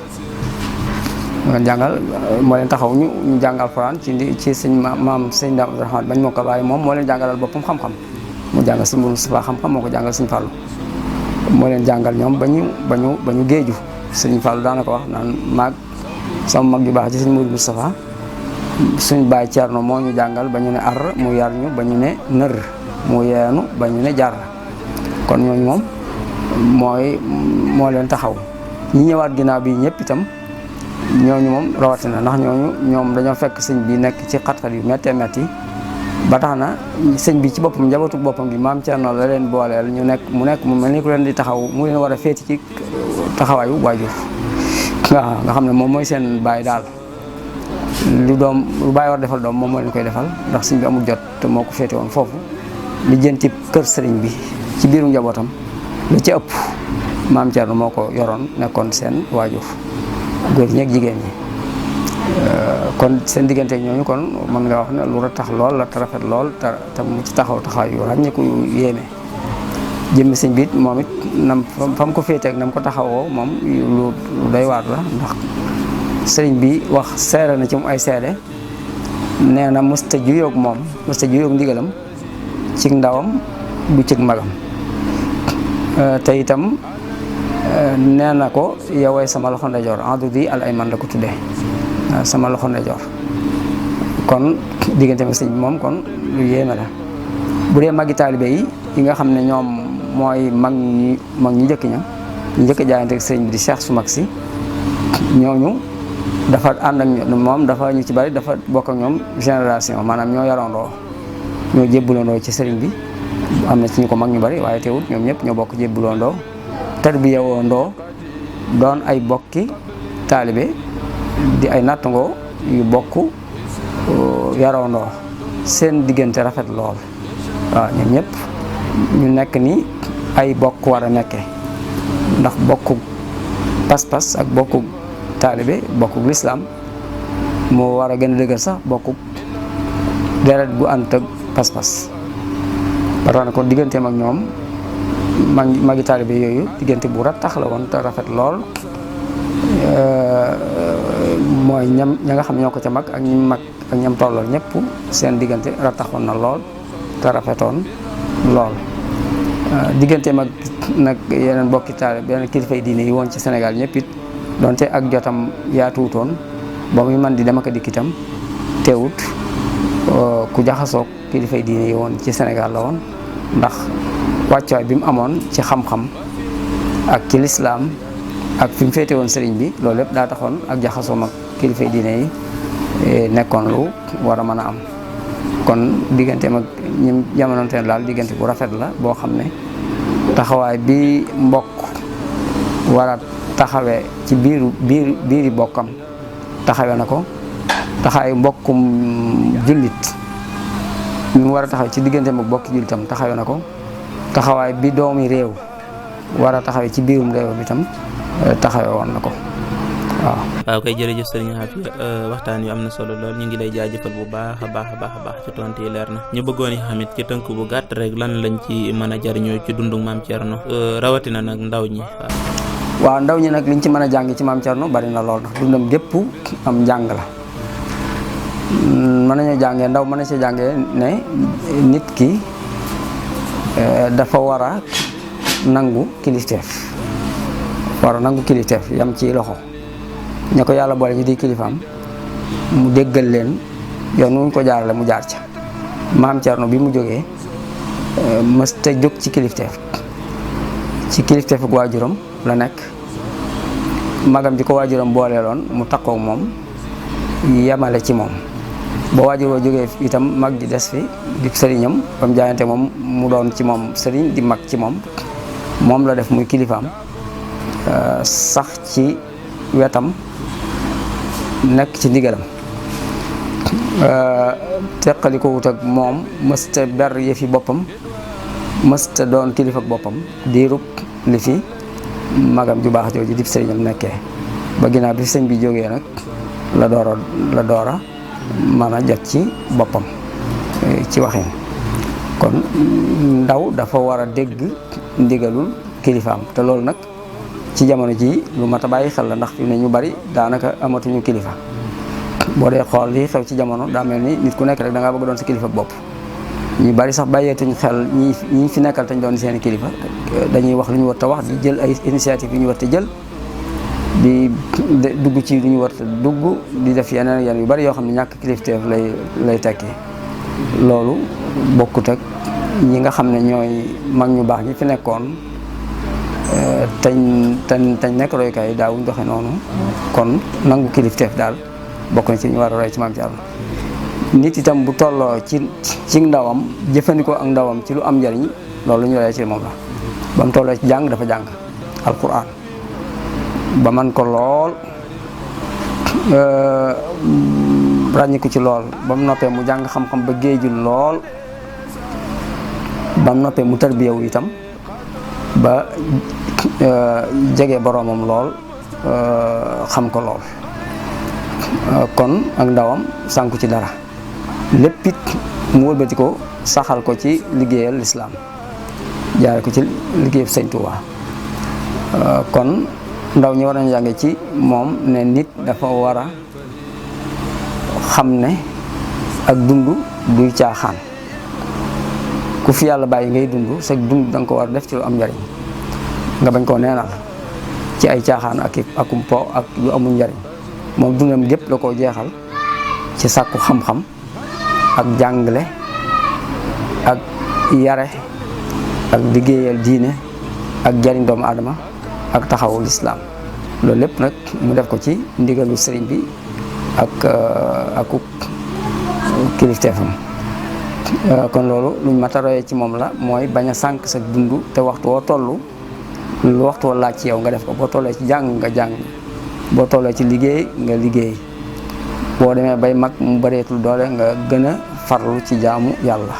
moo leen taxaw ñu jàngal Alxuraan ci sëñ maam sëñ Daam Abdourahmane bañ moo ko waaye moom moo leen jàngalal boppam xam-xam mu jàngal sëñ Modou Moustapha xam-xam moo ko jàngal sëñ Fallou moo leen jàngal ñoom ba ñu géeju sëñ Fallou daana ko wax naan maag sama mag ju baax ci sëñ Modou Moustapha suñ baay Thierno moo ñu jàngal ba ñu ne ar mu yar ñu ba ñu ne nër mu yeenu ba ñu ne jar kon ñooñu moom moo leen taxaw ñi ñëwaat ginnaaw bi ñëpp itam ñooñu moom rawatina ndax ñoom dañoo fekk sëñ bi nekk ci xat-xat yu méttee métti ba tax na sëñ bi ci boppam njabootu boppam gi maam Thierno la leen booleel mu mel ni ku leen di taxaw mu leen war a féeti ci taxawaayu waajur waaw nga xam ne moom mooy seen baay daal lu baay war defal doom moom moo leen koy defal ndax sëñ bi amul jot te moo ko féete woon foofu lijjanti kër sëriñ bi ci biiru njabootam lu ci ëpp maam Thierno moo ko yoroon nekkoon seen waajur góor ñi ak jigéen ñi kon seen diggante ak ñooñu kon mën nga wax ne lu tax lool la te rafet lool te mu ci taxaw yu ràññeeku yu yéeme jëmmi sëñ bi moom it nam fa mu ko féetee ak nam ko taxawoo moom lu doy waar la ndax sëriñ bi wax seere na ci mu ay seede nee na mësta juyoog moom mësta juyoog ndigalam ci ndawam du ci magam te itam nee na ko yowee sama loxo ndeyjoor adudi al ayman la ko tuddee sama loxo ndeyjoor kon diggante ak sëñ bi moom kon lu yéeme la bu dee magi taalibe yi nga xam ne ñoom mooy mag ñi njëkk ña ñu njëkk jaayante ak sëñ bi di Cheikh su mag si ñooñu dafa ànd ak moom dafa ñu ci bari dafa bokk ak ñoom génération maanaam ñoo yarandoo ñoo jébbulandoo ci sëriñ bi am na ci ñu ko mag ñu bari waaye teewut ñoom ñëpp ñoo bokk jébbulandoo tarbiyawoondoo doon ay bokki taalibe di ay nattangoo yu bokk yarandoo seen diggante rafet lool waaw ñoom ñëpp ñu nekk ni ay bokk war a nekkee ndax bokku pas-pas ak bokku taalibe bokku lislaam moo war a gën a dëgër sax bokku deret gu ànd ak pas-pas ba tax na kon digganteem ak ñoom magi taalibe yooyu diggante bu rattax la woon te rafet lool mooy ña nga xam ñoo ko ca mag ak ñi mag ak ñam tollool ñëpp seen diggante rattaxoon na lool te rafetoon lool digganteem ak nag yeneen bokki taalibe yeneen kilifay diine yi woon ci Sénégal ñëpp it donte ak jotam yaatuutoon ba muy man di dem ak dikk itam teewut ku jaxasoog kilifay diine yi woon ci Sénégal la woon ndax wàccuwaay bi mu amoon ci xam-xam ak ci lislaam ak fi mu féete woon sëriñ bi loolu lépp daa taxoon ak jaxasoom ak kilifay diine yi nekkoon lu war a mën a am kon digganteem ak ñi jamononteen daal diggante bu rafet la boo xam ne taxawaay bi mbokk war a taxawee ci biiri bokkam taxawee na ko taxawaayu mbokkum jullit mi mu war a taxawee ci digganteem ak bokki jullitam taxawee na ko taxawaay bi doomi réew war a taxawee ci biirum réew bi tam taxawee woon na ko waaw kay jërëjëf sëriñ Xaafi waxtaan wi am na solo lool ñu ngi lay jaajëfal bu baax a baax ci tontu yi leer na ñu bëggoon yi xamit ci tënk bu gàtt rek lan lañ ci mën a jariñoo ci dundu maam Thierno rawatina nag ndaw ñi waaw ndaw ñi nag liñ ci mën a jàng ci maam Thierno bari na lool ndax dundam gépp am njàng la mën nañoo jàngee ndaw mën na ci jàngee ne nit ki dafa war a nangu kilifteef yam ci loxo ña ko yàlla boole ñu di kilifaam mu déggal leen yoon wuñ ko jaarale mu jaar ca maam Thierno bi mu jógee mësta jóg ci kilifteef ak waajuram la nekk magam ji ko waajuram booleeloon mu takkook moom yemale ci moom ba waajur wa jógee itam mag ji des fi di sëriñam ba mu jaayante moom mu doon ci moom sëriñ di mag ci moom la def muy kilifaam sax ci wetam nekk ci ndigalam teqali ko wut ak moom mësta ber yëfi boppam mësta doon kilifa ak boppam diirub li fi magam ju baax jooju dib sëriñam nekkee ba ginnaaw bi sëñ bi jógee nag la doora mën a jot ci boppam ci waxin kon ndaw dafa war a dégg ndigalul kilifaam te loolu nag ci jamono ji lu mat a bàyyi xel la ndax fi ne ñu bari daanaka amatuñu kilifa boo dee xool li xew ci jamono daa mel ni nit ku nekk rek da ngaa bëgg doon sa kilifa bopp ñu bari sax bàyyeetuñ xel ñi fi nekkal tañ doon seeni kilifa dañuy wax lu ñu war a wax di jël ay initiative yu ñu war a jël di dugg ci lu ñu war a dugg di def yeneen yu bari yoo xam ne ñàkk kilifteef lay tekki loolu bokkut ak ñi nga xam ne ñooy mag ñu baax ñi fi nekkoon tañ nekk royukaay daawuñ doxe noonu kon nangu kilifteef daal bokk na ci ñu war a roy ci maam Thierno nit itam bu tolloo ci ndawam jëfandikoo ak ndawam ci lu am njariñ loolu lu ñu roy ci moom la ba mu tolloo ci jàng dafa jàng alquran ba man ko lool ràññiku ci lool ba mu noppee mu jàng xam-xam ba géeju lool ba mu noppee mu tarbiyawu itam ba jege boroomam lool, xam ko lool. Kon ak ndawam sànku ci dara, lépp it mu wëlbati ko saxal ko ci liggéeyal lislaam, jaare ko ci liggéeyal Sëñ Tuubaa. Kon ndaw ñi war nañu jànge ci moom ne nit dafa war a xam ne ak dund duy caaxaan. Ku fi yàlla bàyyi ngay dund sa dund danga ko war a def ci lu am njariñ, nga bañ koo neenal ci ay caaxaan akum po ak yu amul njariñ. Moom dundam gépp la koo jeexal ci sàkku xam-xam ak jàngale ak yare ak liggéeyal diine ak jariñ doomu aadama ak taxawu lislaam. Loolu lépp nag mu def ko ci ndigalu sëriñ bi ak kilifteefam. Kon loolu luñ mat a royee ci moom la, mooy bañ a sànk sa dund te waxtu woo toll lu waxtu woo laaj ci yow nga def ko. Boo tollee ci jàng nga jàng, boo tollee ci liggéey nga liggéey, boo demee bay mag mu bareetul doole nga gën a farlu ci jaamu yàlla,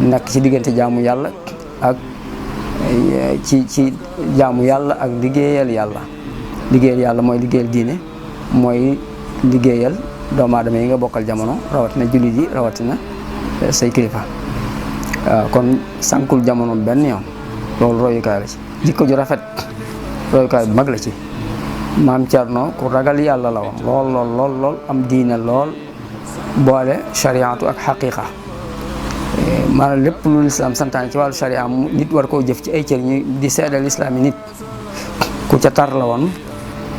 nekk ci diggante jaamu yàlla ak ci jaamu yàlla ak liggéeyal yàlla. Liggéeyal yàlla mooy liggéeyal diine, mooy liggéeyal doomu aadama yi nga bokkal jamono, rawatina jullit yi, rawatina say kilifa. Kon sànkul jamono benn yoon, loolu royukaay la ci. Jikko ju rafet royukaay bu mag la ci. Maam Cerno ku ragal yàlla la woon lool am diine lool, boole shariatu ak xaqiqa. Maanaam lépp lu lislaam santaane ci wàllu sharia nit war koo jëf ci ay cër ñu di seedal islaam yi nit. Ku ca tar la woon,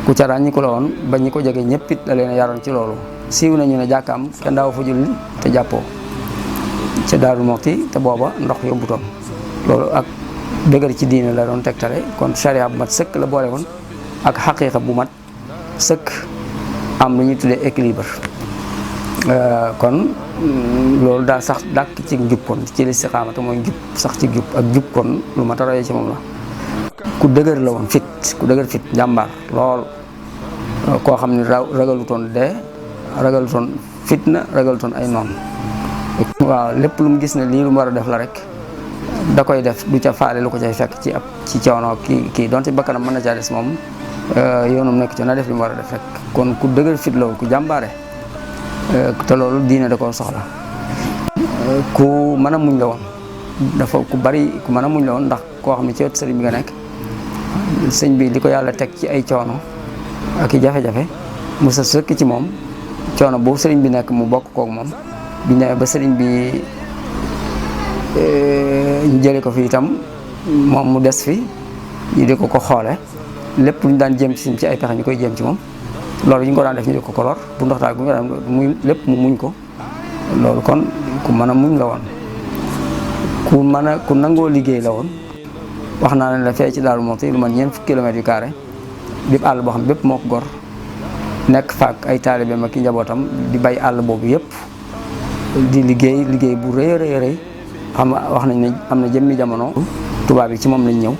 ku ca ràññiku la woon, ba ñi ko jege ñëpp it da leen a yaroon ci loolu. Siiw nañu ne jàkkaam kenn daaw fa julli te jàppoo ca Daaru Muxti, te booba ndox yombutoon. Loolu ak dëgër ci diine la doon tegtale. Kon sharia bu mat sëkk la boole woon ak xaqiiqa bu mat sëkk, am lu ñuy tuddee équilibre. Kon loolu daal sax dàkk ci njub, kon ci listiqaamata mooy njub, sax ci njub ak jub. Kon lu mat a royee ci moom la. Ku dëgër la woon ku dëgër fit, jàmbaar lool, koo xam ne ragalutoon dee, ragalutoon fitna, ragalutoon ay noon. Waaw, lépp lu mu gis ne lii lu mu war a def la rek da koy def, du ca faale lu ko cay fekk ci coono kii donte bakkanam mën na caa des, moom yoonum nekk ci na def li mu war a def rek. Kon ku dëgër fit la woon, ku jàmbaare, te loolu diine da koo soxla. Ku mën a muñ la woon, dafa ku mën a muñ la woon, ndax koo xam ne ci wetu sëriñ bi nga nekk, sëñ bi li ko yàlla teg ci ay coono ak i jafe-jafe mu sa sëkk ci moom. Coono boobu sëriñ bi nekk mu bokk kook moom. Biñ demee ba sëriñ bi ñu jële ko fi itam, moom mu des fi, ñu di ko xoole. Lépp lu ñu daan jéem ci ay pexe ñu koy jéem ci moom. Loolu ñu ko daan def ñu di ko lor, bu ndox daal bu ñu daan muy lépp mu muñ ko. Loolu kon ku mën a muñ la woon, ku nangoo liggéey la woon. Wax naa ne la fee ci Daaru Muxti lu man ñeent fukki kilomètres yu carré, bépp àll boo xam bépp moo ko gor, nekk faak ay taalibeem ak i njabootam di bay àll boobu yëpp, di liggéey bu rëy rëy. Xam nga wax nañ ne am na jëmmi jamono tubaab yi ci moom lañ ñëw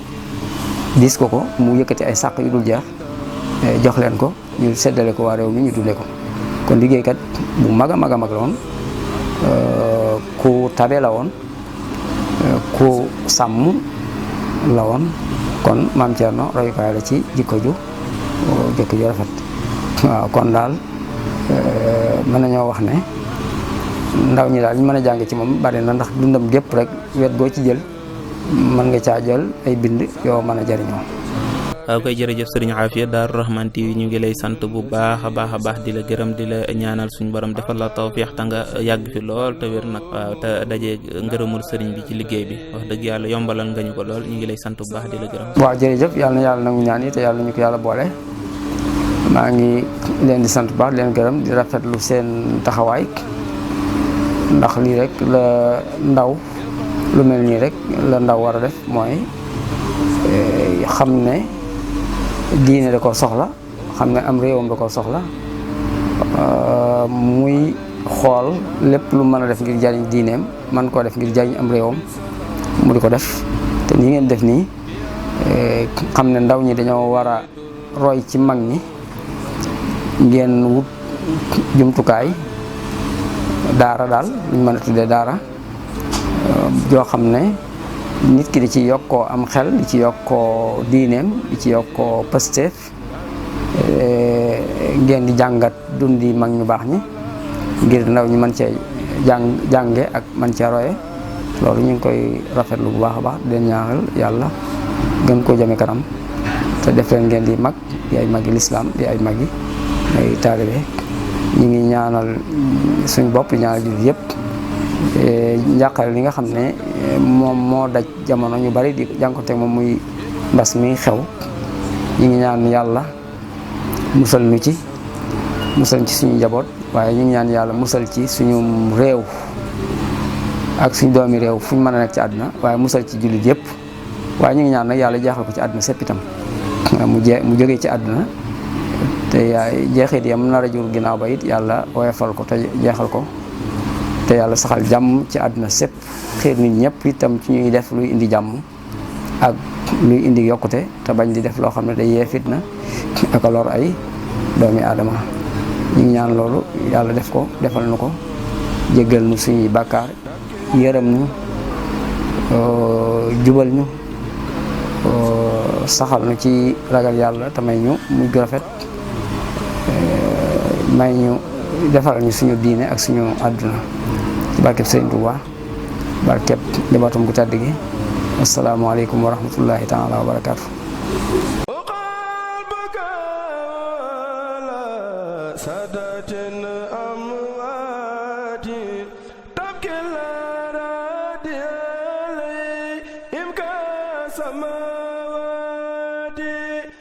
diis ko mu yëkkati ay sàq yu dul jeex jox leen ko, ñu seddale ko waa réew mi ñu dundee ko. Kon liggéeykat bu mag a mag la woon, ku tabe la woon, ku sàmm la woon. Kon Maam Cerno royukaay la ci jikko ju rafet. Waaw, kon daal mën nañoo wax ne ndaw ñi daal ñu mën a jàng ci moom bari na, ndax dundam gépp rek wet boo ci jël mën nga caa jël ay bind yoo mën a jariñoo. waaw koy jërëjëf sëriñ Afia, Daaru Rahman TV ñu ngi lay sant bu baax a baax di la gërëm, di la ñaanal suñu borom defal la tawfiix te nga yàgg fi lool te wér nag. waaw, te dajee ngërëmul sëriñ bi ci liggéey bi, wax dëgg yàlla yombalal nga ñu ko lool. ñu ngi lay sant bu baax di la gërëm. waaw, jërëjëf, yàlla na yàlla nangu ñaan yi te yàlla nañu ko yàlla boole. maa ngi leen di sant bu baax, di leen gërëm, di rafetlu seen taxawaay, ndax lii rek la ndaw, lu mel nii rek la ndaw war a def, mooy xam ne diine da ko soxla, xam ne am réewam da ko soxla, muy xool lépp lu mën a def ngir jariñ diineem, man koo def ngir jariñ am réewam, mu di ko def. Te nii ngeen def nii, xam ne ndaw ñi dañoo war a roy ci mag ñi, ngeen wut jumtukaay daara daal luñ mën a tuddee daara, joo xam ne nit ki di ci yokkoo am xel, di ci yokkoo diineem, di ci yokkoo pësteef, ngeen di jàngat dundi mag ñu baax ñi ngir ndaw ñi mën cee jànge ak mën cee roye. loolu ñu ngi koy rafetlu bu baax a baax di leen ñaanal yàlla gën koo jëme kanam te def leen ngeen di mag di ay magi lislaam di ay magi ay taalibe. ñu ngi ñaanal suñ bopp ñaanal jullit yëpp njàqare li nga xam ne moom moo daj jamono ñu bari di jànkoonte moom muy mbas mi xew. ñu ngi ñaan yàlla musal nu ci, musal ci suñu njaboot, waaye ñu ngi ñaan yàlla musal ci suñu réew ak suñu doomi réew fu ñu mën a nekk ci àdduna, waaye musal ci jullit yëpp. waaye ñu ngi ñaan nag yàlla jeexal ko ci àdduna sépp itam mu jógee ci àdduna te jeexit yam nar a jur ginnaaw ba it yàlla woyofal ko te jeexal ko, te yàlla saxal jàmm ci àdduna sépp. xiir nit ñëpp itam ci ñuy def luy indi jàmm ak luy indi yokkute te bañ di def loo xam ne day yee fitna ak a lor ay doomi aadama. ñu ngi ñaan loolu yàlla def ko, defal nu ko, jéggal nu suñuy bàkkaar, yërëm nu, jubal ñu, saxal nu ci ragal yàlla te may ñu muy rafet, may ñu defal ñu suñu diine ak suñu àdduna ci barkeb Sëriñ Tuubaa, barkeb njabootam gu tedd gi. asalaamaaleykum wa rahmatullahi taala wa barakaatu. سادات